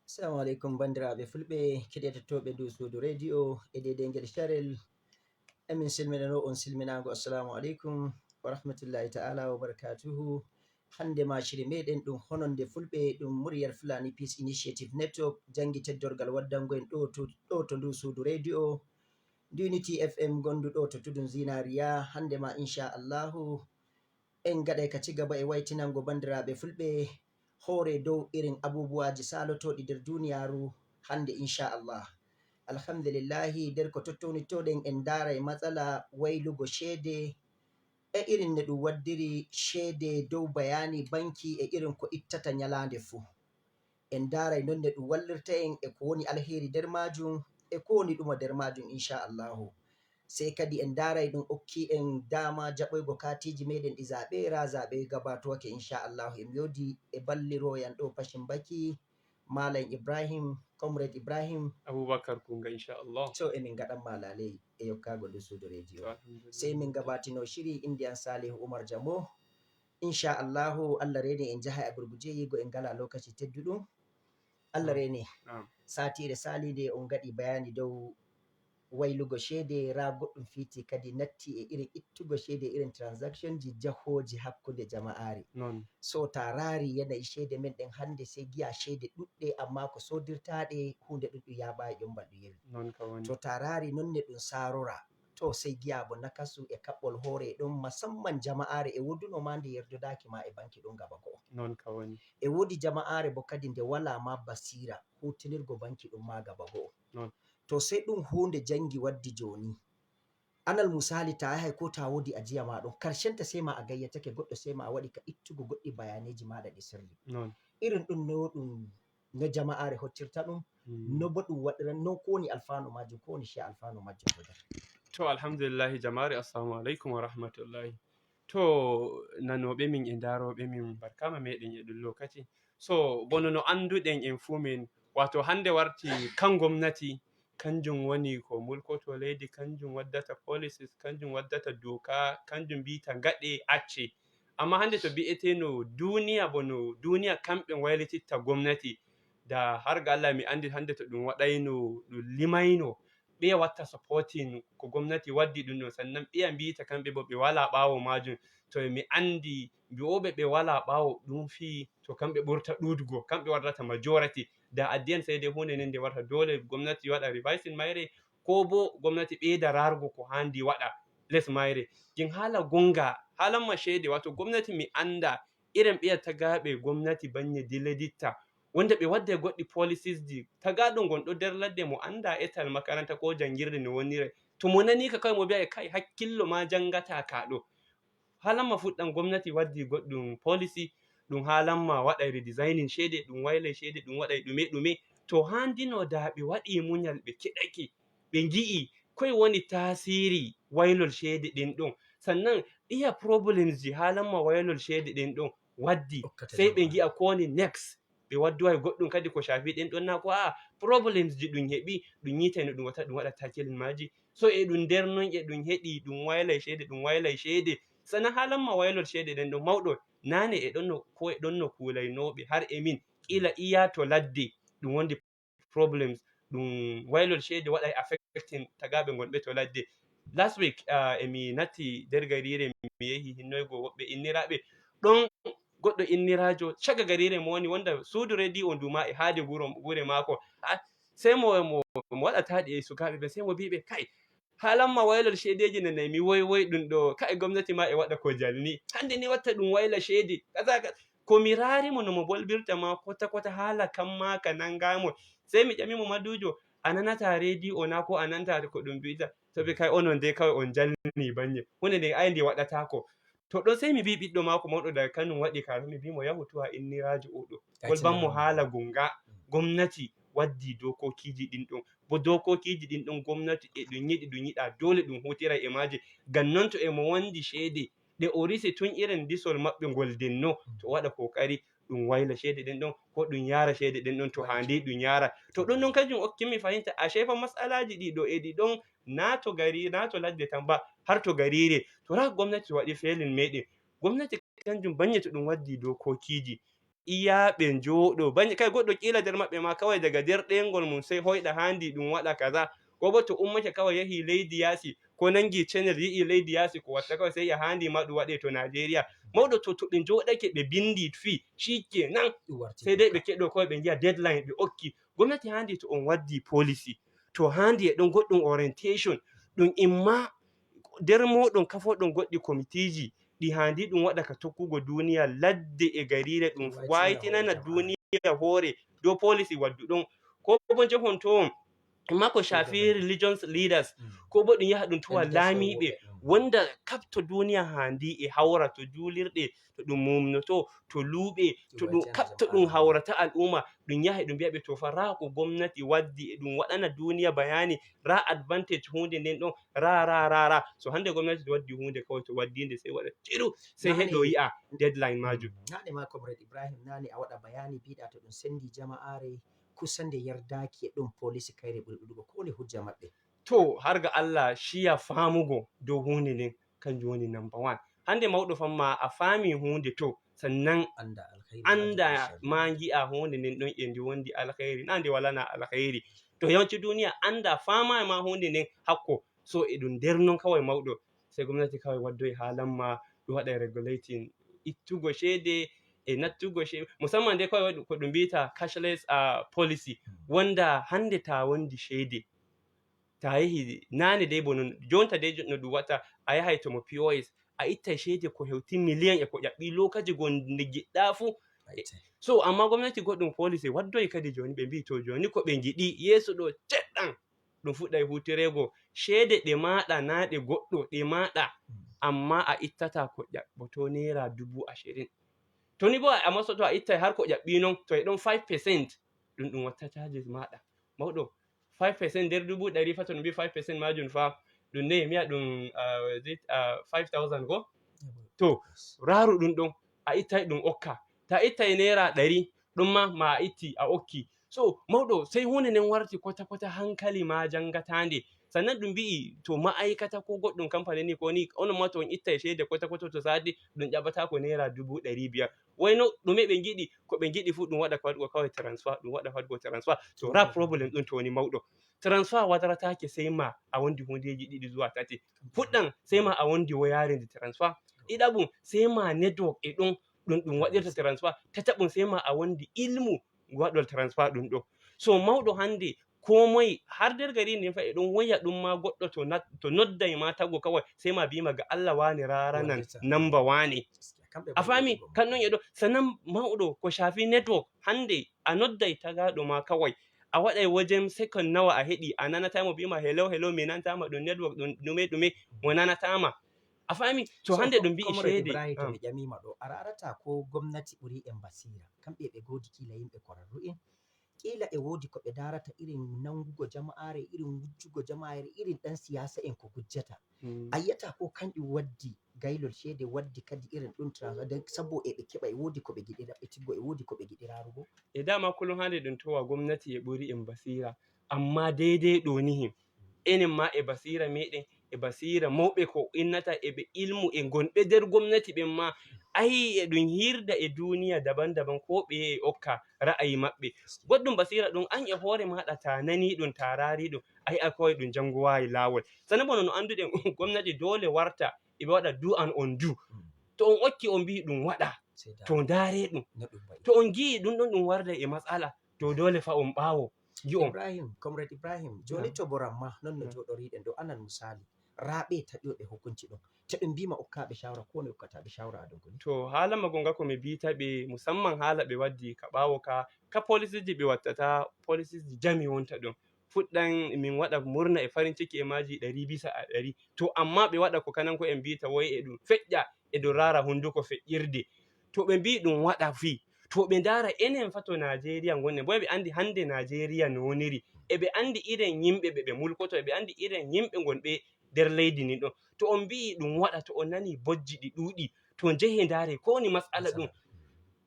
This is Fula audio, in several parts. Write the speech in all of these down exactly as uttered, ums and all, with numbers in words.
Assalamu aleykum, banndiraaɓe fulɓe keɗetettooɓe ndu suudu radio e deydey ngel carel. Emin silminanoo on silminaango, assalamu aleykum wa rahmatullahi ta'ala wa barakatuhu. Hannde ma shiri meɗen ɗum hononde fulɓe, ɗum Muryal Fulani Peace Initiative Network, janngi teddorgal waddango en ɗo to, ɗo to ndu suudu radio. Unity F M gondu ɗo to tudun Zinariya. Hannde ma, insha Allahu, en gaɗay ka cigaba e waytinango banndiraaɓe fulɓe hoore dow irin abubuwaaji saalotooɗi nder duuniyaaru hannde, insha Allah. Alhamdulillahi, nder ko tottownittoɗen, en ndaaray matsala waylugo ceede e irin no ɗum waddiri ceede dow bayaani banki e irin ko ittata nyalaande fuu. En ndaaray non no ɗum wallirta en e ko woni alheri nder maajum e ko woni ɗuma nder maajum, insha Allahu. Sey kadi en ndaaray ɗum okki en daama jaɓoygo kaatiiji meɗen ɗi zaaɓe, raa zaaɓe gabatoake, insha Allahu. En yoodi e ballirooyan ɗo Pashin Baki, Malam Ibrahim, Comrade Ibrahim. Abubakar Kunga, insha Allah. To emin ngaɗan ma laaley e yokkaago ndu suudu radio. To, alhamdulillah. Sey min gabatino shiri Indian Salihu Umar Jamo. Insha Allahu, Allah reene en jaha a gurguje yigo en ngala lokaci tedduɗum. Allah reene. Naam. Saatiire saaliinde on ngaɗi bayaani dow waylugo ceede, raa goɗɗum fiiti kadi natti e irin ittugo ceede, irin transaction ji, jahooji hakkunde jama'aare. Noon. So ta raari yanayi ceede men ɗen hannde, sey gi'a ceede ɗuɗɗe, amma ko soodirtaaɗe, huunde ɗum ɗum yaaɓaayi ƴommbal ɗum yewi. Noon ka woni. To ta raari noon ne ɗum saarora, to sey gi'a bo nakasu e kaɓɓol hoore e ɗon, musamman jama'aare e woodunoo ma nde yerdodaaki ma e banki ɗum gaba go'o. Noon ka woni. E woodi jama'aare bo kadi nde walaa ma basiira huutinirgo banki ɗum ma gaba go'o. Noon. To sey ɗum huunde janngi waddi jooni. Anal musaali, ta yahay ko ta woodi ajiya ma ɗon, karshenta sey ma a gayyatake goɗɗo, sey ma a waɗi ka ittugo goɗɗi bayaneeji maaɗa ɗi sirri. Noon. Irin ɗum no ɗum no jama'aare hottirta ɗum, mm, no bo ɗum waɗira, no ko woni alfaanu maajum, ko woni ciya alfaanu maajum bo nder. To, alhamdulillahi, jamaare, assalamu aleykum wa rahmatullahi. To, nanooɓe min e ndaarooɓe min, barkaama meɗen e ɗum lokaci. So, bono no annduɗen en fuu min, waato hannde warti kan gomnati, kanjum woni ko mulkoto leydi, kanjum waddata policies, kanjum waddata dooka, kanjum mbiyta ngaɗe, acce. Amma hannde to bi'eteeno duuniya, bono duuniya kamɓe waylititta gomnati, da har ga Allah mi anndi hannde to ɗum waɗayno, ɗum limayno, ɓeya watta supporting ko gomnati waddi ɗum ɗon, sannan ɓeya mbiyta kamɓe bo ɓe walaa ɓaawo maajum. To mi anndi mbi'ooɓe ɓe walaa ɓaawo ɗum fii, to kamɓe ɓurta ɗuuɗugo, kamɓe warrata majority. Da at the end sey dai huunde nden nde warta doole gomnati waɗa revising mayre, ko bo gomnati ɓeyda raarugo ko haandi waɗa les mayre. Ngin haala gonga, haalan ma ceede, waato gomnati mi annda irin ɓeya tagaaɓe gomnati bannye dileditta, wonde ɓe wadde goɗɗi policies ji, tagaaɗo ngon ɗo nder ladde mo annda etal makaranta ko janngirde no wonire. To mo nani ka kawai mo bi'a e kai hakkillo ma janngata ka ɗo. Haalan ma fuɗɗan gomnati waddi goɗɗum policy, ɗum haalan ma waɗay redesigning ceede, ɗum waylay ceede, ɗum waɗay ɗume ɗume. To haandino da ɓe waɗi munyal ɓe keɗake, ɓe ngi'i koy woni taasiri waylol ceede ɗen ɗon. Sannan ɗiya problems ji haalan ma waylol ceede ɗen ɗon waddi, sey ɓe ngi'a ko woni next. Ɓe wadduway goɗɗum kadi ko shafi ɗen ɗon na ko a'a problems ji ɗum heɓi, ɗum yiitay no ɗum wata ɗum waɗa tackling maaji. So e ɗum nder non e ɗum heɗi ɗum waylay ceede, ɗum waylay ceede. Sana haalan ma waylol ceede ɗen ɗon mawɗo, naane e ɗon no, ko e ɗon no kuulaynooɓe har e min, ila iya to ladde, ɗum wondi problems, ɗum waylol ceede waɗay affecting tagaaɓe ngonɓe to ladde. Last week, ah, e mi natti nder gariire, mi yehi hinnoygo woɓɓe inniraaɓe. Ɗon goɗɗo inniraajo caga gariire mo woni wonda suudu radio ndu ma e haade gure maako. Ah, sey mo, mo, mo waɗata ɗi e sukaaɓe ɓe, sey mo bi'ɓe, "Kai, haalan ma waylol ceedeeji nanay mi woy woy ɗum ɗo, kai gomnati ma e waɗa ko jalni. Hande ni watta ɗum wayla ceede, kaza, kaza." Ko mi raari mo no mo bolbirta ma kota kota haala kan ma ka nangaa mo. Sey mi ƴami mo, "Maduujo, a nanata reediyo na ko a nanata ko ɗum mbi'ata, to ɓe kay onon de kawai on jalni banye. Hunde nde ai nde waɗataako. To ɗon sey mi mbi'i ɓiɗɗo maako mawɗo daga Kano waɗi kaza, mi mbi'i mo yahu to a inniraajo o ɗo. Ngol ban mo haala gonga. Gomnati waddi dokokiiji ɗin ɗon. Bo dokokiiji ɗin ɗon gomnati e ɗum yiɗi ɗum yiɗa doole ɗum hutira e maaji. Ngam non to e mo wondi ceede ɗe o risi tun irin disol maɓɓe ngol denno, to o waɗa kokari ɗum wayla ceede ɗen ɗon, ko ɗum yaara ceede ɗen ɗon to haandi ɗum yaara. To ɗum ɗon kanjum okkinmi fahimta, ashe fa mas'alaaji ɗi ɗo e ɗi ɗon naa to gari, naa to ladde tan ba, har to gariire. To raa gomnati to waɗi felin meɗen. Gomnati kanjum banye to ɗum waddi dokokiiji, iyaaɓe njooɗo. Banye kay goɗɗo kiila nder maɓɓe ma kawai daga nder ɗeyngol mum sey hoyɗa haandi ɗum waɗa kaza. Ko bo to ummake kawai yahi leydi yaasi, ko nangi channel yi'i leydi yaasi ko watta kawai sey yi'a haandi ma ɗum waɗe to Najeriya. Mawɗo to, to ɓe njooɗake ɓe bindi fii, shikenan. Ɗum warti Sey dei ɓe doka. Keɗo kawai ɓe ngi'a deadline ɓe okki. Gomnati haandi to on waddi policy, to haandi e ɗon goɗɗum orientation, ɗum imma nder mooɗon kafoɗon goɗɗi komitiiji ɗi haandi ɗum waɗa ka tokkugo duniya ladde e gariire, ɗum Waytinana waytinana hoore. Duniya hoore dow policy wadduɗon. Ko bo njehon to on, imma ko shafi religious leaders, ko bo ɗum yaha ɗum towa laamiiɓe, wonda kapto duniya haandi e hawra to juulirɗe, to ɗum mumnoto, to luuɓe, to ɗum kapto ɗum hawrata al'umma, ɗum yaha ɗum mbi'a ɓe to fa raa ko gomnati waddi e ɗum waɗana duniya bayani, raa advantage huunde nden ɗon, raa, raa, raa, raa. So hande gomnati to waddi huunde kawai to waddi nde sey waɗa tiru, sey heɗo yi'a deadline majum. Nane ma Comrade Ibrahim, nane a waɗa bayani mbiɗa to ɗum sendi jama'aare kusa nde yardaaki e ɗum policy kayre ɓuri ɗuɗugo. Ko woni hujja maɓɓe? To, har ga Allah ciya faamugo dow huunde nden, kanjum woni number one. Hande mawɗo famma a faami huunde to, sannan anda ma ngi'a huunde nden ɗon e nde wondi alkhairi, na nde walana alkhairi. To yawanci duniya anda faama ma huunde nden hakko, so e ɗum nder non kawai mawɗo, sey gomnati kawai waddoy haalan ma ɗum waɗa regulating ittugo ceede e nattugo ceede, musamman nde kawai waɗi ko ɗum mbiyata cashless, ah, policy, wonda hande ta wondi ceede, ta yehi naane dey bo non, jonta dey no ɗum watta, a yahay to mo P O S, a ittay ceede ko hewti miliyan e ko ƴaɓɓi lokaci goo nde ngiɗɗa fuu. So, amma gomnati goɗɗum policy waddoyi kadi jooni, ɓe mbi'i to jooni ko ɓe ngiɗi yeeso ɗo ceɗɗan, ɗum fuɗɗay huutireego. Ceede ɗe maaɗa, naa ɗe goɗɗo, ɗe maaɗa, amma a ittata ko ƴaɓɓoto naira dubu ashirin. To ni bo a masoto a ittay har ko ƴaɓɓi non, to e ɗon five percent, ɗum ɗum watta charges maaɗa. Mawɗo, five percent nder dubu ɗari fa, to ɗum mbi five percent maajum fa, ɗum ne mi wi'a ɗum, ah, is it, ah, five thousand ko? To, raaru ɗum ɗon, a ittay ɗum okka. To a ittay naira ɗari, ɗum ma, ma a itti a okki. So, mawɗo, sey huunde nden warti kota kota hankali ma jangataande. Sannan ɗum mbi'i to ma'aykata ko goɗɗum kampani ni ko ni, onon ma to on ittay ceede kota kota to saadi, ɗum ƴaɓɓata ko naira dubu ɗari biyar. Wayno ɗume ɓe ngiɗi, ko ɓe ngiɗi fuu ɗum waɗa ko waɗugo kawai transfer, ɗum waɗa waɗugo transfer. To, ra problem ɗum to woni mawɗo. Transfer waɗarataake sey ma a wondi hundeeji ɗiɗi zuwa tati. Fuɗɗam sey ma a wondi woyaare nde transfer. Ɗiɗaɓum sey ma network e ɗum, ɗum, ɗum waɗirta transfer. Tataɓum sey ma a wondi ilmu waɗol transfer ɗum ɗo. So mawɗo hande ko moye har nder gari ndin fa e ɗon woya ɗum ma goɗɗo to nat-, to nodday ma tago kawai sey ma bima ga Allah wane raranan namba wane. A faami? Kan non e ɗo sannan mawɗo ko shafi network hande a nodday tagaɗo ma kawai a waɗay wajen second nawa a heɗi a nanata mo bima hello, hello, mi nanata ma ɗum network ɗum ɗume ɗume mo nanata ma. A faami? To hande ɗum mbi'i ceede. Ibrahim, to mi ƴamima ɗo, a rarata ko gomnati ɓuri en basira? Kamɓe ɓe godi kila yimɓe korarru'en. Kila e wodi ko ɓe darata irin nangugo jama'are, irin wujjugo jama'are, irin ɗan siyasa en ko gujjata. A yi'ata ko kanƴum waddi gaylol ceede, waddi kadi irin ɗum transfer, den sabo e ɓe keɓa e wodi ko ɓe giɗi raɓɓitiggo, e wodi ko ɓe giɗi rarugo. E dama kullum hande ɗum towa gomnati e ɓuri en basira. Amma deidei ɗo nihi, enen ma e basira meɗen, e basira mawɓe ko innata e ɓe ilmu e gonɓe nder gomnati ɓen ma, ayi e ɗum hirda e duniya daban daban ko ɓe e okka ra'ayi maɓɓe. Goɗɗum basira ɗum an e hoore maɗa ta nani ɗum, ta raari ɗum, ayi a kawai ɗum janguwayi lawol. Sannan bono no annduɗen gomnati dole warta e ɓe waɗa do and undo. To on okki on mbi'i ɗum waɗa, to ndaare ɗum. To on ngi'i ɗum ɗon ɗum warda e matsala, to dole fa on ɓawo. Ibrahim, Comrade Ibrahim, joni to boran ma non no joɗoriɗen ɗo anan misali, raɓe taƴoɓe hukunci ɗon, to ɓe mbima okkaɓe shawra, ko ne okkataɓe shawra adon koni? To hala ma gonga ko mi bitaɓe, musamman hala ɓe waddi ka ɓawo ka, ka polisiji ɓe wattata, polisiji jami wonta ɗon. fuɗɗan min waɗa murna e farin ciki e maaji ɗari bisa a ɗari. To amma ɓe waɗa ko kananko'en mbiyata woy e ɗum feƴƴa e ɗum raara hunnduko feƴƴirde. To ɓe mbiyi ɗum waɗa fii, to ɓe ndaara enen fa to Naajeeriya ngonɗen, bo eɓe anndi hannde Naajeeriya no woniri. Eɓe anndi iren yimɓe ɓe ɓe mulkoto, eɓe anndi iren yimɓe ngonɓe nder leydi ndin ɗon. To on mbiyi ɗum waɗa, to on nanii bojji ɗi ɗuuɗi, to njehee ndaaree ko woni mas'ala ɗum.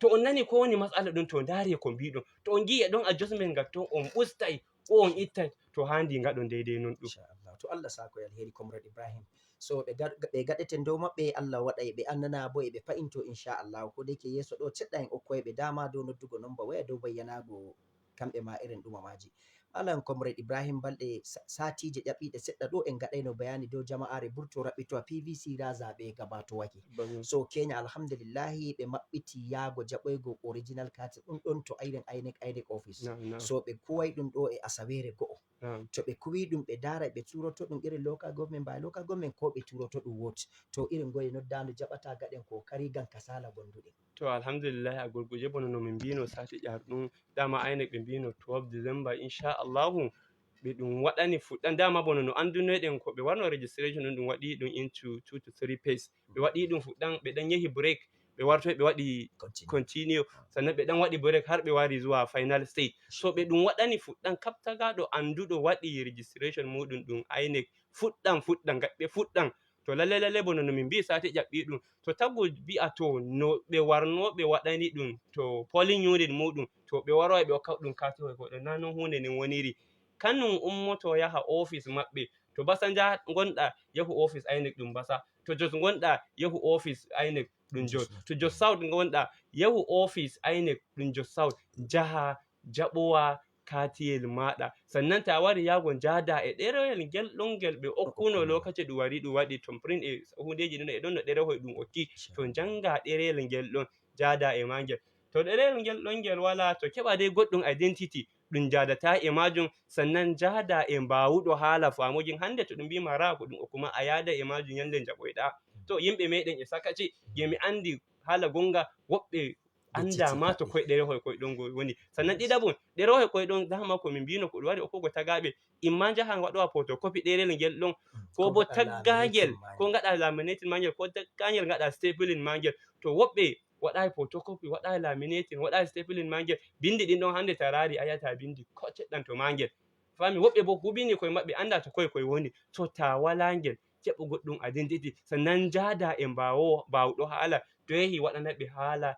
To on nanii ko woni mas'ala ɗum, to ndaaree ko mbiiɗon. To on ngi'ii e ɗon adjustment ngal ton, on ɓustay, ko on ittay, to haandi ngaɗon deydey non ɗum. Inchallah. To Allah saako e alheri, Comrade Ibrahim. So ɓe gaɗ-, ɓe gaɗeten dow maɓɓe, Allah waɗay ɓe annana bo e ɓe pa'into, inchallah. Ko de ke yeeso ɗo, seɗɗa en okkoy ɓe dama dow noddugo nomba waya dow bayyanaago kamɓe ma irin ɗumamaaji. Malam Comrade Ibrahim, balɗe sa-, saatiije ƴaɓɓiiɗe seɗɗa ɗo, en gaɗayno bayaani dow jama'aare burto raɓɓito a P V C ra zaɓe gabatowake. Bano. So Kenya, alhamdulillahi, ɓe maɓɓiti yaago jaɓoygo original card ɗum ɗon to irin INEC, INEC office. Naam, naam. So ɓe kuway ɗum ɗo e asaweere go'o. Naam. To ɓe kuwi ɗum, ɓe ndaara ɓe turoto ɗum irin local government by local government, ko ɓe turoto ɗum wot. To irin ngoye noddaandu jaɓata, gaɗen ko kari ngam kasaala gonduɗe. To, alhamdulillahi, a gurguje, bono no min mbino sati ƴar ɗum, dama INEC ɓe mbino twelve December, inchallahu, ɓe ɗum waɗani fuɗɗan. Dama bono no anndunoyɗen ko ɓe warno registration ɗum, ɗum waɗi ɗum into two to three phase. Ɓe waɗi ɗum fuɗɗan, ɓe ɗan yehi break, ɓe wartoy ɓe waɗi continue. Continue. Sannan ɓe ɗan waɗi break har ɓe wari zuwa final stage. So ɓe ɗum waɗani fuɗɗan, kaptagaaɗo annduɗo waɗi registration muɗum ɗum INEC fuɗɗan, fuɗɗan, gaɗɓe fuɗɗan. To lalle, lalle, bono no min mbiyi sati ƴaɓɓi ɗum. To tagu mbi'a to no ɓe warno ɓe waɗani ɗum, to polling unit muɗum, to ɓe waroy ɓe okka ɗum kaati hoy ko ɗon, na non huunde nden woniri. Kanum ummoto yaha office maɓɓe. To Basa nja-, ngonɗa, yahu office INEC ɗum Basa. To Jos ngonɗa, yahu office INEC ɗum Jos. To Jos South ngonɗa, yahu office INEC ɗum Jos South. Njaha, jaɓowa kaatiyel maaɗa. Sannan ta wari yaago njaada e ɗerewol ngel ɗon ngel ɓe okkuno lokaci ɗum wari ɗum waɗi ton print e huundeeji ɗin e ɗon no ɗerehoy ɗum okki. To njannga ɗerewol ngel ɗon, njaada e maangel. To ɗerewol ngel ɗon ngel walaa, to keɓa dey goɗɗum identity, ɗum njaadata e maajum, sannan njaada e mbaawuɗo haala faamugin. Hannde to ɗum mbiima raa ko ɗum okkuma, a yaada e maajum ñannde njaɓoyɗa. To yimɓe meɗen e sakaci, je mi anndi haala gonga, woɓɓe annda ma to koy ɗerehoy koy ɗon go woni. Sannan ɗiɗaɓun, ɗerehoy koy ɗon dama ko min mbino ko ɗum wari okkugo tagaaɓe, imma njaha waɗowa photocopy ɗerewol ngel ɗon, ko bo tagga ngel, ko ngaɗa laminating maangel, ko tagga ngel ngaɗa stapling maangel. To woɓɓe waɗaay photocopy, waɗaay laminating, waɗaay stapling maangel, bindi ɗin ɗon hannde ta raari a yi'ataa bindi ko ceɗɗan to maangel. Faami, woɓɓe bo huɓini koy maɓɓe annda to koy koy woni. To ta walaa ngel, jaɓu goɗɗum identity, sannan njaada e mbaawo-, mbaawɗo haala, to yehi waɗana ɓe haala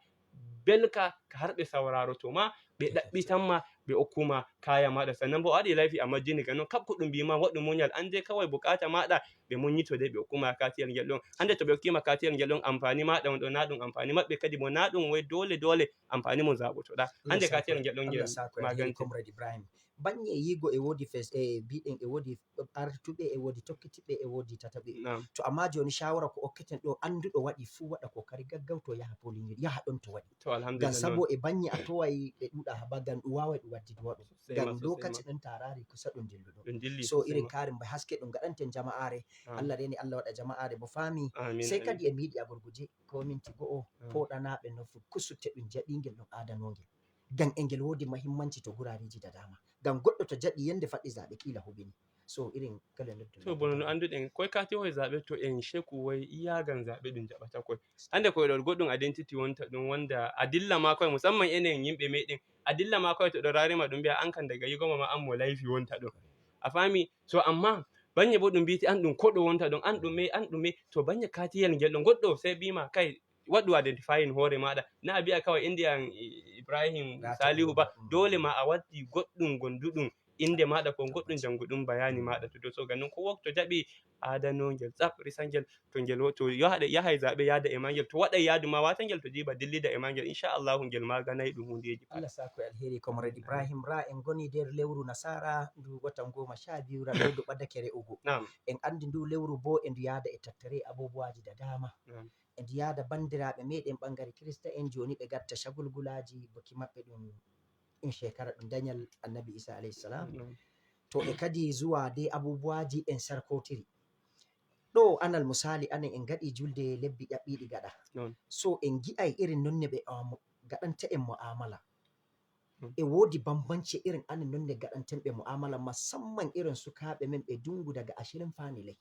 belka ka har ɓe sawraroto ma, ɓe ɗaɓɓitan ma, ɓe okku ma kaaya maaɗa. Sannan bo a waɗi laifi a majjini ga non, kab ko ɗum mbiima waɗu muñal, an dey kaway bukaata maaɗa ɓe muññito dey ɓe okku ma kaatiyel ngel ɗon. Hannde to ɓe okki ma kaatiyel ngel ɗon, ampaani maaɗa on ɗo, na ɗum ampaani maɓɓe kadi bo, na ɗum woy doole doole ampaani mo zaɓotoɗa. Hannde kaatiyel ngel ɗon ngel maganti. Comrade Ibrahim. Baŋŋe yiigo e woodi fes-, e mbiɗen e woodi artuɓe, e woodi tokkitiɓɓe, e woodi tataɓe. Naam. To amma jooni shawara ko okketen ɗo, annduɗo waɗi fuu waɗa kokari gaggawto yaha polling, yaha ɗon to waɗi. To, alhamdulillah. Ngam sabo e baŋŋe a toway ɓe ɗuuɗa haba, ngam ɗum waaway ɗum waddi duwa ɗum. Sosai ma, sosai ma. Ngam lokaci ɗon ta raari kusa ɗum dilluɗo. Ɗum dilli, sosai ma. So irin kaari mba haske ɗum gaɗanten jama'aare. Naam. Allah reni, Allah waɗa jama'aare bo faami. Amin, amin. Sey kadi e mi yiɗi a gurguje ko minti go'o, naam, pooɗanaaɓe no fu-, kusutte ɗum jaɓiingel ɗum aadanongel. Ngam e ngel woodi mahimmanci to gurariji da dama. Ngam goɗɗo to jaɓi yende faɗɗi zaɓe kiila huɓini. So irin kala noddu. To bono no annduɗen, koy kaati hoy zaɓe to en sheku woy iyaagan zaɓe ɗum jaɓata koy. Hannde koy ɗo goɗɗum identity wonta ɗum wonda a dilla ma koy, musamman enen yimɓe meɗen. A dilla ma koy to ɗo raari ma ɗum mbi'a an kan daga yigo ma ma an mo laifi wonta ɗo. A faami? So amma baŋŋe bo ɗum mbiti an ɗum koɗo wonta ɗon, an ɗume, an ɗume, to baŋŋe kaatiyel ngel ɗon goɗɗo sey mbiima kay waɗu identifying hoore maaɗa. Na a mbi'a kawai innde an I-, Ibrahim Salihu ba, mm, doole ma a watti goɗɗum gonduɗum innde maaɗa ko goɗɗum jannguɗum bayaani maaɗa. To, to, so ga non ko wokto jaɓi aadanongel, tsaf, risangel, to ngel wo-, to yahaɗa, yahay zaɓe yaada e maangel, to waɗay yaadu ma waata ngel, to jiiba dillida e maangel, insha Allahu ngel maaganay ɗum huundeeji pat. Allah saako e alheri, Comrade Ibrahim. Ra en ngoni nder lewru nasaara ndu watan goma sha biyu ra lewru ɓadake re'ugo. Naam. En anndi ndu lewru bo e ndu yaada e tattare abubuwaaji da dama. Naam. E ndu yaada banndiraaɓe meɗen ɓangare Kirista en jooni ɓe gatta shagulgulaaji baki maɓɓe ɗum, ɗum shekara ɗum danyal Annabi Isa alayhi salam. Mm. To e kadi zuwa de abubuwaaji en sarkotiri. Ɗo anal musaali anen en gaɗi julde lebbi ƴaɓɓiiɗi gaɗa. Non. So en gi'ay irin nonne ɓe, um, gaɗanta en mu'amala. E woodi bambanci irin anen non ne gaɗanten ɓe mu'amala, musamman irin sukaaɓe men ɓe dungu daga ashirin faani ley.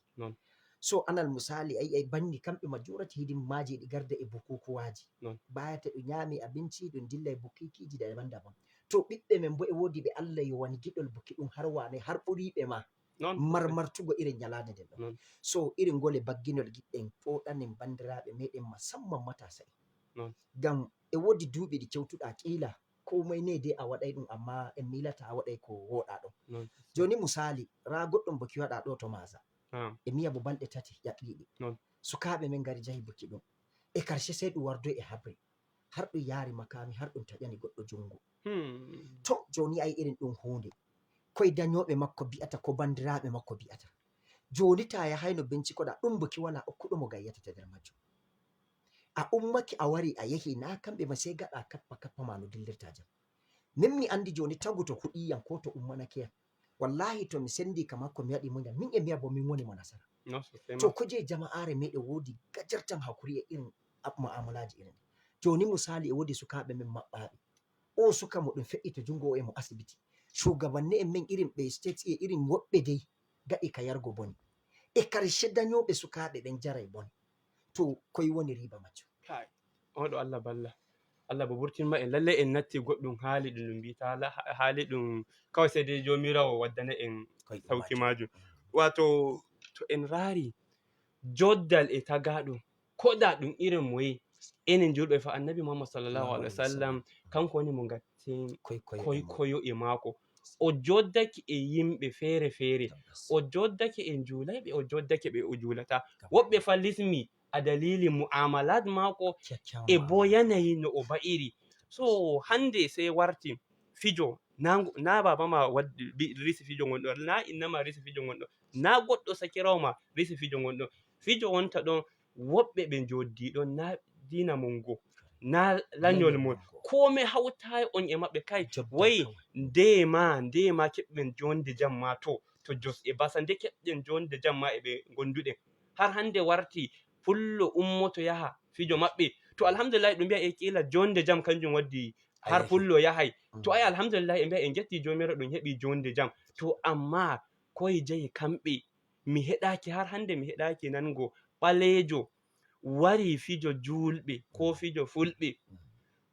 So anal musaali ay ay banni kamɓe majorati hidin maaji ɗi garda e bukukuwaaji. Bayata ɗum nyaami abinci ɗum dilla e bukikiiji daban daban. To ɓiɓɓe men bo e woodi ɓe Allah yowani giɗol buki ɗum har wane har ɓuriiɓe ma. Marmartugo irin nyalaade nden ɗon. So irin ngole bagginol giɗɗen fooɗanen banndiraaɓe meɗen musamman matasa en. Ngam e woodi duuɓi ɗi kewtuɗa qiila komai ne dai a waɗai ɗum amma en miilata a waɗai ko wooɗa ɗon. Joni musaali raa goɗɗum buki waɗa ɗo to maza. E miya bo balɗe tati ƴaɓɓiiɗi. Sukaaɓe men ngari jahi buki ɗum. E karshe sai ɗum wardoy e habre. Har ɗum yaari makaami har ɗum taƴani goɗɗo jungo. To joni ai irin ɗum huunde. Koy danyooɓe makko bi'ata ko banndiraaɓe makko bi'ata. Joni ta yahayno bincikoɗa ɗum buki wala okkuɗo mo gayyata ta nder majjum. A ummake a wari a yehi na kamɓe ma sai gaɗa kappa kappa ma no dillirta jam. Min mi andi joni tagu to huɗiyam ko to ummanake yam. Wallahi to mi sendi ka makko mi waɗi muñal min e miya bo min woni mo nasara. To kuje jama'are meɗen woodi gajartan hakuri e irin mu'amalaji irin. Joni misali e woodi sukaaɓe men maɓɓaaɓe. O suka mo ɗum fe'i to jungo o e mo asibiti. Shugabanni en men irin ɓe state e irin woɓɓe dai gaɗi ka yargo bone. E karshe danyoɓe sukaaɓe ɓen jarai bone. To koy woni riba majjum? Kai, on ɗo Allah balla. Allah bo burtin ma en. Lallai en natti goɗɗum haali ɗum ɗum mbita haali ɗum kawai sai dai Jomirawo waddana en sauki majum. Wato to en rari joddal e tagaɗo koda ɗum irin moye enen julɓe fa Annabi Muhammad sallallahu alaihi wasallam kanko woni mo gatten koykoyo e mako. O joddake e yimɓe fere-fere, o joddake e juulaiɓe, o joddake ɓe o juulata. Woɓɓe fa lismi a dalili mu'amalat mako e bo yanayi no o ba'iri. So hande sai warti fijo na baba ma risi fijo ngon ɗo, na inna ma risi fijo ngon ɗo, na goɗɗo sakirawo ma risi fijo ngon ɗo. Fijo wonta ɗon woɓɓe ɓe joddi ɗon na dina mon go na lanyol mon. Kome hautayi on e maɓɓe kai wai ndema ndema keɓɓen jonde jam ma to to jos e basa nde keɓɗen jonde jam ma e ɓe gonduɗen. Har hande warti pullo ummoto yaha fijo maɓɓe. To alhamdulillahi ɗum mbiya e kila jonde jam kanjum waddi har pullo yahay. To ai alhamdulillahi e mbiya en jetti jomirawo ɗum heɓi jonde jam. To amma koye jeyi kamɓe mi heɗaki har hande mi heɗaki nango ɓalejo wari fijo julɓe ko fijo fulɓe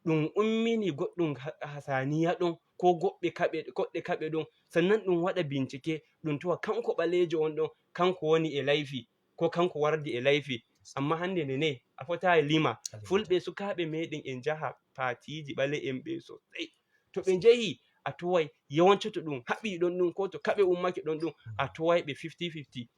ɗum ummini goɗɗum hasaniya ɗon ko goɗɗe kaɓe ɗon sannan ɗum waɗa bincike ɗum towa kanko ɓalejo on ɗon kanko woni e laifi ko kanko wardi e laifi. Amma hande nde ne a fotayi lima fulɓe sukaɓe meɗen e jaha patiji ɓale'en ɓe sosai. To ɓe jehi a towai yawancoto ɗum haɓɓi ɗon ɗum ko to kaɓe ummake ɗon ɗum a towai ɓe fifty fifty.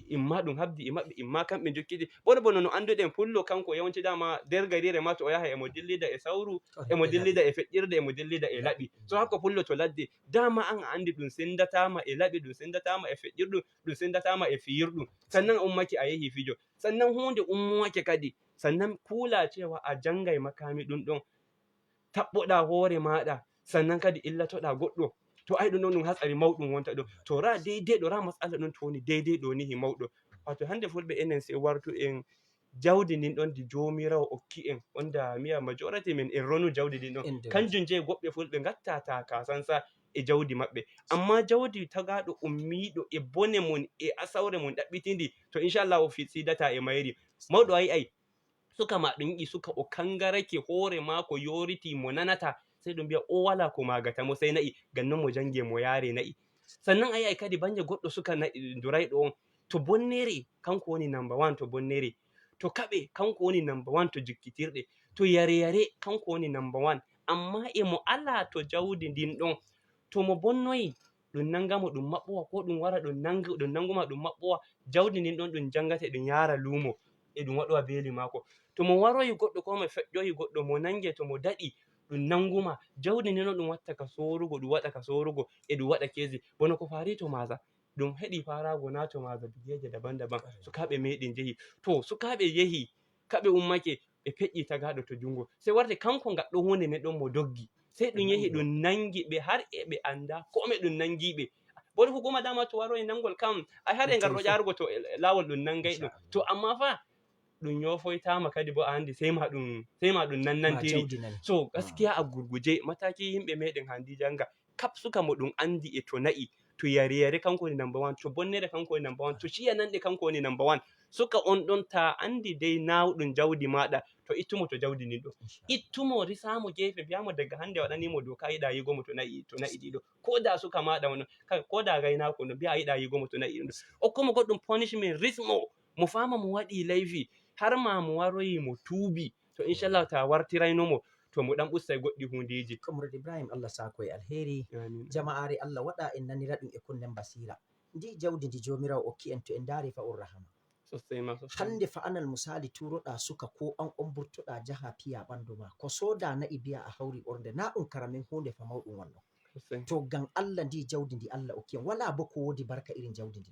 Imma ɗum habdi e maɓɓe imma kamɓe jokkiti bono bono no annduɗen pullo kanko yawanci dama nder garire ma to o yaha emo dillida e sawru emo dillida e feƴƴirde emo dillida e laɓi. So hakko pullo to ladde dama an a anndi ɗum senndatama e laɓi ɗum senndatama e feƴƴirɗum ɗum senndatama e fiyirɗum. Sannan a ummake a yehi fijo sannan huunde ummoake kadi sannan kuula cewa a janngay makami ɗum ɗon taɓɓoɗa hoore maɗa sannan kadi illatoɗa goɗɗo. To ai ɗum ɗon ɗum hatsari mawɗum wonta ɗon to ra deydey ɗo ra masala ɗon to woni deydey ɗo nihi mawɗo. Wato hannde fulɓe enen si wartu en jawdi ndin ɗon ndi jomirawo okki en wonda miya majority men en ronu jawdi ndin ɗon kanjum jeyi goɗɓe fulɓe gattata ka sansa e jawdi maɓɓe. Amma jawdi tagaɗo ummiɗo e bone mum e asawre mum ɗaɓɓitindi to inchallahu sidata e mayri. Mawɗo ai ai suka ma ɗum yiɗi suka o kangarake hoore maako yoriti mo nanata. Sey ɗum mbiya o wala ko magata mo sey na'i ngam non mo jangi e mo yaare na'i. Sannan a yi'ay kadi bannge goɗɗo suka durayɗo on to bonnere kanko woni namba wan to bonnere, to kaɓe kanko woni namba wan to jikkitirɗe, to yare yare kanko woni namba wan. Amma e mo alaa to jawdi ndin ɗon to mo bonnoyi ɗum nanga mo ɗum maɓɓowa ko ɗum wara ɗum nanga ɗum nanguma ɗum maɓɓowa. Jawdi ndin ɗon ɗum jangata ɗum yara luumo e ɗum waɗowa beeli maako. To mo waroyi goɗɗo ko mo feƴƴoyi goɗɗo mo nange to mo daɗi ɗum nanguma jawdi ndin ɗon ɗum watta ka sorugo ɗum waɗa ka sorugo e ɗum waɗa keesi. Bono ko fari to maza ɗum heɗi farago na to maza bigeje daban daban. Sukaɓe meɗen jehi to sukaɓe yehi kaɓe ummake ɓe peƴƴi tagaɗo to jungo sey warti kanko gaɗɗo hunde nden ɗon mo doggi sey ɗum yehi ɗum nangi ɓe har e ɓe anda kome ɗum nangi ɓe. Boni hukuma dama to waro e nangol kam ay har e ngarɗo ƴarugo to lawol ɗum nangay ɗum to amma fa ɗum ñoofoytaama kadi bo a anndi sey ma ɗum sey ma ɗum nannantiri. So gaskiya a gurguje mataaki yimɓe meɗen hanndi jannga kap suka mo ɗum anndi e to na'i to yare yare kanko woni number one to bonnere kanko woni number one to ciya nanɗe kanko woni number one. Suka on ɗon ta anndi dey nawɗum jawdi maɗa to ittumo to jawdi ndin ɗo ittumo risamo gefe mbiyamo daga hannde waɗanimo doka yiɗa yigomo to na'i to na'i ɗiɗo ko da suka maɗa on ko da gaynako no mbiya yiɗa yigomo to na'i ɗum okkumo goɗɗum punishment rismo mo fama mo waɗi laifi har ma mo waroyi mo tuubi to inchallahu ta wartirayno mo to mo ɗan ɓustay goɗɗi hundeji. Comrade Ibrahim, Allah sako e alheri. Jama'are, Allah waɗa en nanira ɗum e kunnen basira. Ndi jawdi ndi Joomiraawo okki en, to en ndaari fa on rahama. Hannde fa anal musaali tuuroɗaa suka ko an on mburtoɗaa jaha piya ɓanndu ma ko sooda na'i biya a hawri ɓornde na ɗum karamin huunde fa mawɗum wonno. To ngam Allah ndi jawdi ndi Allah okki en walaa bo ko woodi barka irin jawdi ndi.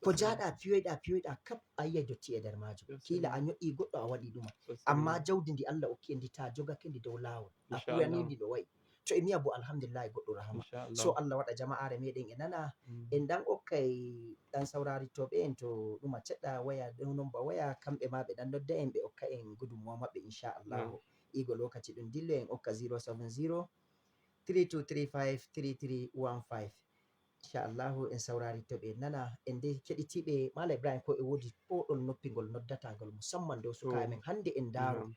Ko jaaɗa piyoyɗa piyoyɗa kap a yi'ay dotti e nder maajum. Kiila a ño'i goɗɗo a waɗi ɗuma. Amma jawdi ndi Allah okki en ndi ta jogake ndi dow laawol. A huyani ndi no wa'i. To e miya bo alhamdulillahi goɗɗum rahama. So Allah waɗa jama'aare meɗen e nana. En ɗan okkay ɗan sawrarittoɓe en to ɗuma ceɗɗa waya ɗo nomba waya kamɓe ma ɓe ɗan nodda en ɓe okka en gudunmuwa maɓɓe inchallahu. Igo lokaci ɗum dillo en okka zero seven zero three two three five three three one five. Inchallahu en sawrarittoɓe nana en de keɗitiɓe mala ibrahim ko e wodi poɗol noppigol noddatagol musamman dow sukaɓe men hannde en ndaaro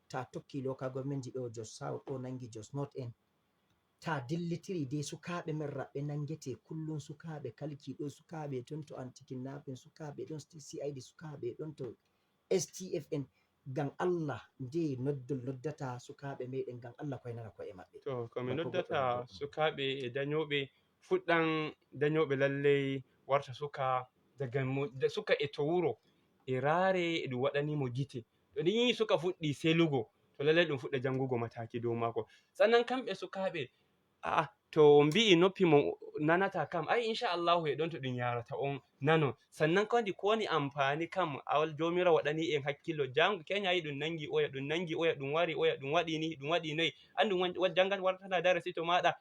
ta tokki local governmentji ɗo jos south ɗo nangi jos north en ta dillitiri dey sukaaɓe men raɓɓe nangete kullum sukaaɓe kalki ɗo sukaaɓe ton to anti kidnapin sukaaɓe ɗon cid sukaaɓe ɗon to stf en ngam allah nde noddol noddata sukaaɓe meɗen ngam allah koynana koye maɓɓe. To ko mi noddata sukaaɓe e dañooɓe fuɗɗan dañooɓe lalley warta suka daga suka e to wuro e raare e ɗum waɗani mo gite to ni suka fuɗɗi selugo to lallay ɗum fuɗɗa janngugo mataaki dow maako. Sannan kamɓe sukaaɓe a'a to on mbi'i noppi mon nanata kam ai inchallahu e ɗon to ɗum yarata on nanon. Sannan kadi ko woni ampaani kam awal joomiraawo waɗani en hakkillo janngo keñayi ɗum nanngi oya ɗum nanngi oya ɗum wari oya ɗum waɗi ni ɗum waɗi noyi an ɗum janngat wartata darasi to maaɗa.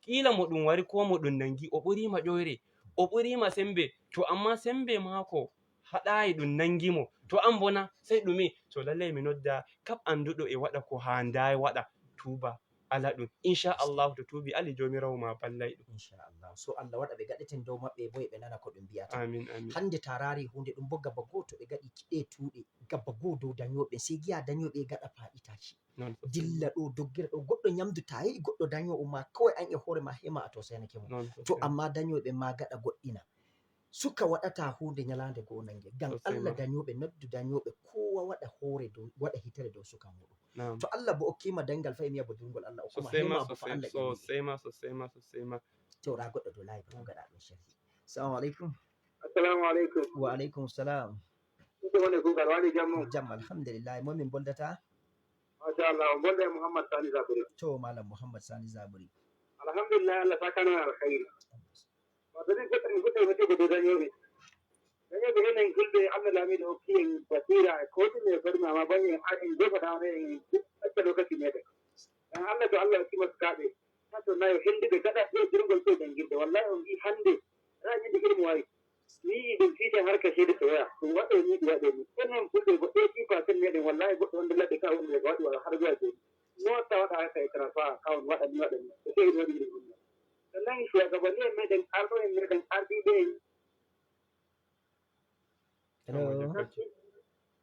Kiila mo ɗum wari koo mo ɗum nanngi o ɓuriima ƴoyre o ɓuriima semmbe to ammaa semmbe maako haɗaayi ɗum nanngi mo to an bona sey ɗume to lallay mi nodda kap annduɗo e waɗa ko haandaay waɗa tuuba ala ɗum inchallahu to tuubi ali joomiraawo ma ballay ɗum. Inchallahu so allah waɗa ɓe gaɗeten dow maɓɓe e boye ɓe nana ko ɗum mbiyata. Amin amin. Hannde ta raari huunde ɗum bo gaba goo to ɓe gaɗi kiɗe tuuɗe gaba goo dow dañooɓe sey giya dañooɓe e gaɗa paaɗitaki dilla ɗo doggira ɗo goɗɗo ñamdu ta yehi goɗɗo dañoowo ma kawai an e hoore ma hema a to senake mo to amma dañooɓe ma gaɗa goɗɗina suka waɗata huunde ñalaande goo nannge ngam allah dañooɓe noddu dañooɓe kowa waɗa hoore dow waɗa hitere dow suka muɗum to allah bo okkima dañngal fay miya bo durngol allah okkuma hema bo fa allah sosayma sosayma sosayma. Tewɗa goɗɗo dow laayi ba ko gaɗa ɗum sharhi. Salamu aleykum. Assalamu aleykum. Wa aleykum salam. Ɗum woni kuugal waɗi jammu. Jam alhamdulillahi mo min boldata. Machallah on bolde e mouhammad sani zabri. To malam mouhammad sani zabri. Alhamdulillahi allah sakano en alkhayri. Wato ɗin goɗɗo min goɗɗo wati ko dow dañooɓe dañooɓe enen julɓe allah laamiiɗo hokki en basira e kotine e barmi amma bañi en ar en jogoɗano en acca lokaci meɗen en allah to allah hokkima sukaaɓe tato nayo hennduɓe gaɗa ɓe durgol ɓe janngirde wallahi on mbi hannde rañinde ilmu wawi mi yii ɗum fiiten harka seede to waya ɗum waɗe ni ɗum waɗe ni enen fulɓe goɗɗo e ɗi pasen meɗen wallahi goɗɗo wonde ladde ka wonde ko waɗi wala haɗa jowa jooni notta waɗa harka e transfert ka on waɗa ni waɗa ni e sey waɗi ɗum ɗum Sannan shugabanni en meɗen arɗo en meɗen ardiɓe en. Hello.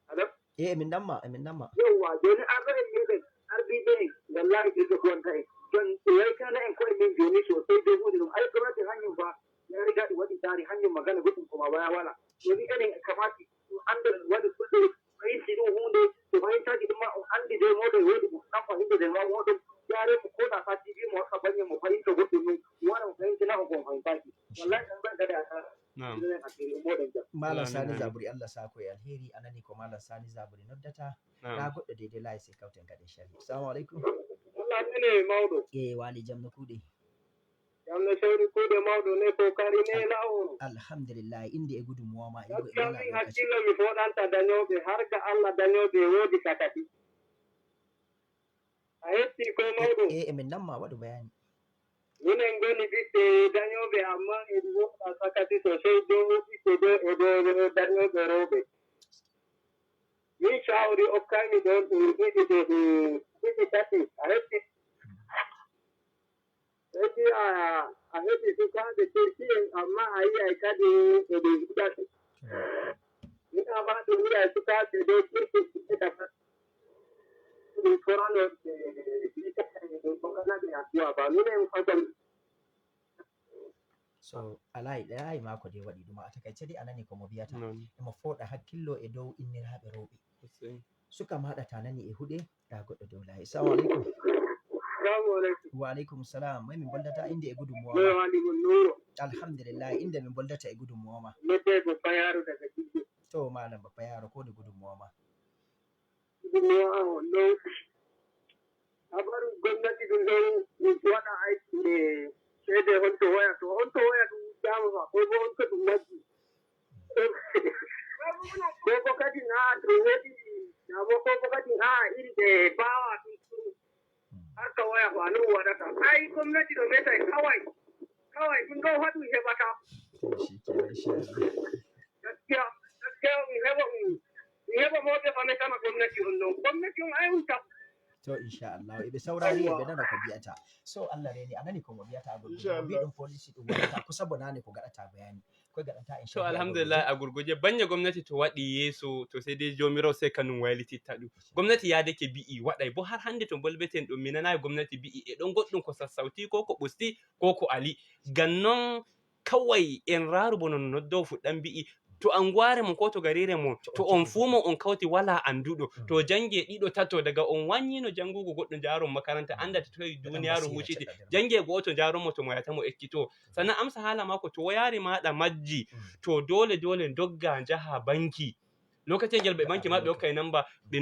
Hello. Eh, emin namma, emin namma. Yawwa, joni arɗo en meɗen ardiɓe en wallahi ɓe ɗo bonta en. Jon ɓe yaltana en koye men joni sosai dow hunde ɗum. Ay gomnati hanyum ba ya riga ɗi waɗi tsari hanyum magana goɗɗum ko ma waya wala. Joni enen e kamati ɗum anda ɗum waɗi fulɓe fahimti ɗum hunde ɓe fahimtaki ɗum ma on andi dow moɗon e wodi mo ɗan fahimta dow ma moɗon yare mo koɗa fa tv mo waɗa banye mo fahimta goɗɗum ɗum mo waɗa mo fahimtina on ko on fahimtaki wallahi ɗan ɓen gada a tara Naam. Ɗum en asiri on moɗon jam. Malam Amin, Sani amin. Zabri Allah sako e alheri a nani ko Malam Sani Zabri noddata Naam. Na goɗɗo deydey layi sey kawten gaɗen sharhi. Salamu aleykum. Allah nene mawɗo. E wali jam no kuuɗe. Jam no sewri kuuɗe mawɗo ne ko kari ne lawol. Alhamdulillahi inde e gudu muwama e Gaskiya min hakkillo mi foɗanta dañooɓe har ga Allah dañooɓe e woodi sakati. A hetti ko mawɗo. E emin namma waɗu bayani. Minen ngoni ɓiɓɓe dañooɓe amma en woɗɗa sakati sosai dow ɓiɓɓe dow e dow dañooɓe rewɓe. Min shawari okkaymi ɗon ɗum ɗiɗi ɗo ɗum ɗiɗi tati a heɓi. Heɓi a a heɓi sukaaɓe kirki en amma a yi'ay kadi eɓe yiɗa. Min amma ɗum yi'ay sukaaɓe ɗo kirki ɓe ɗaɓa. Ɗum forano ɓe yiɗa ɗum fokkana ɓe addu'a ba minen fagam. So alay ɗayayi maako de waɗi ɗuma a takaice de a nani ko mo biyata emo fooɗa hakkillo e dow inniraaɓe rewɓe. Suka maɗa ta nani e huɗe ɗa goɗɗo dow layi. Salamu aleykum. Wa aleykum salam. Moy min boldata inde e gudunmuwa ma? Alhamdulillah, inde min boldata e gudunmuwa ma? To malam ba payaro ko woni gudunmuwa ma? Gudunmuwa on ɗon habaru gomnati ɗum ɗon waɗa aiki e ceede honto waya to honto waya ɗum wujjama fa ko bo honto ɗum majji. Ko bo kadi na to wodi damo ko bo kadi na iri ɓe bawa ɗum harka waya ko anon waɗata. Ai gomnati ɗo metay kawai kawai ɗum ɗo haɗu heɓata. Gaskiya gaskiya mi heɓa mi heɓa moɓe fa metama gomnati on non gomnati on ai un tabbu. To inchallahu eɓe saurari eɓe nana ko mbiyata. So Allah reni a nani komo mbiyata gol mbiɗum polisi ɗum waɗata ko sabo nane ko gaɗata bayani. Koye gaɗanta to alhamdulillah a gurguje banye gomnati to waɗi yeeso to sey dey jomirawo sey kanum waylititta ɗum. Gomnati yaadake bi'i waɗay bo har hande to bolbeten ɗum mi nanayi gomnati bi'i e ɗon goɗɗum ko sassawti ko ko ɓusti ko ko ali. Ngam non kaway en raaru bo no noddowo fuɗɗan mbi'i to anguwaare mon ko to gariire mon to on fuu mon on kawti walaa annduɗo to jannge ɗiɗo tato daga on wanyino janngugo goɗɗo njaaron makaranta anndataa toy duniyaaru hucciti. Jannge go'oto njaaron mo to mo yahata mo ekkito. Sannan amsa haala maako to woyaari maaɗa majji to doole doole ndogga njaha banki. Lokaciyel ngel ɓe banki ma ɓe hokkay namba ɓe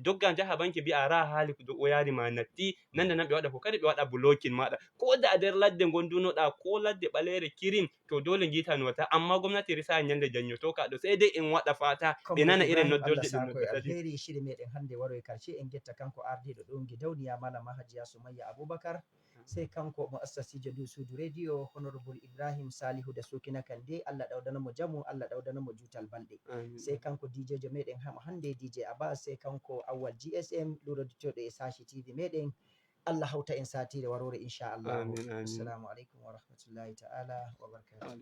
dogga njaha banki mbi'a raa haali woyaari ma natti nanda nan ɓe waɗa ko kadi ɓe waɗa blokin maɗa ko da nder ladde ngondunoɗa ko ladde ɓaleere kirim to dole ngiita no watta amma gomnati risa ñande janñotoka ɗo sey dey en waɗa fata ɓe nana irin noddorde ɗum noddata ɗum. Alheri shiri meɗen hannde waroy karce en getta kanko ardiɗo ɗo gidauniya malama hajiya sumayya aboubacar. Sey kanko mo assasijo ndu suudu radio honorable ibrahim salihu da sukina kande allah ɗawdana mo jamu allah ɗawdana mo juutal balɗe. Sey kanko dijejo meɗen hamo hannde dj abas sey kanko awwal gsm luroditoɗo e sashi tv meɗen. Allah hawta en satire warore inchallahu. Assalamu aleykum wa rahmatullahi taala wa barakatuh.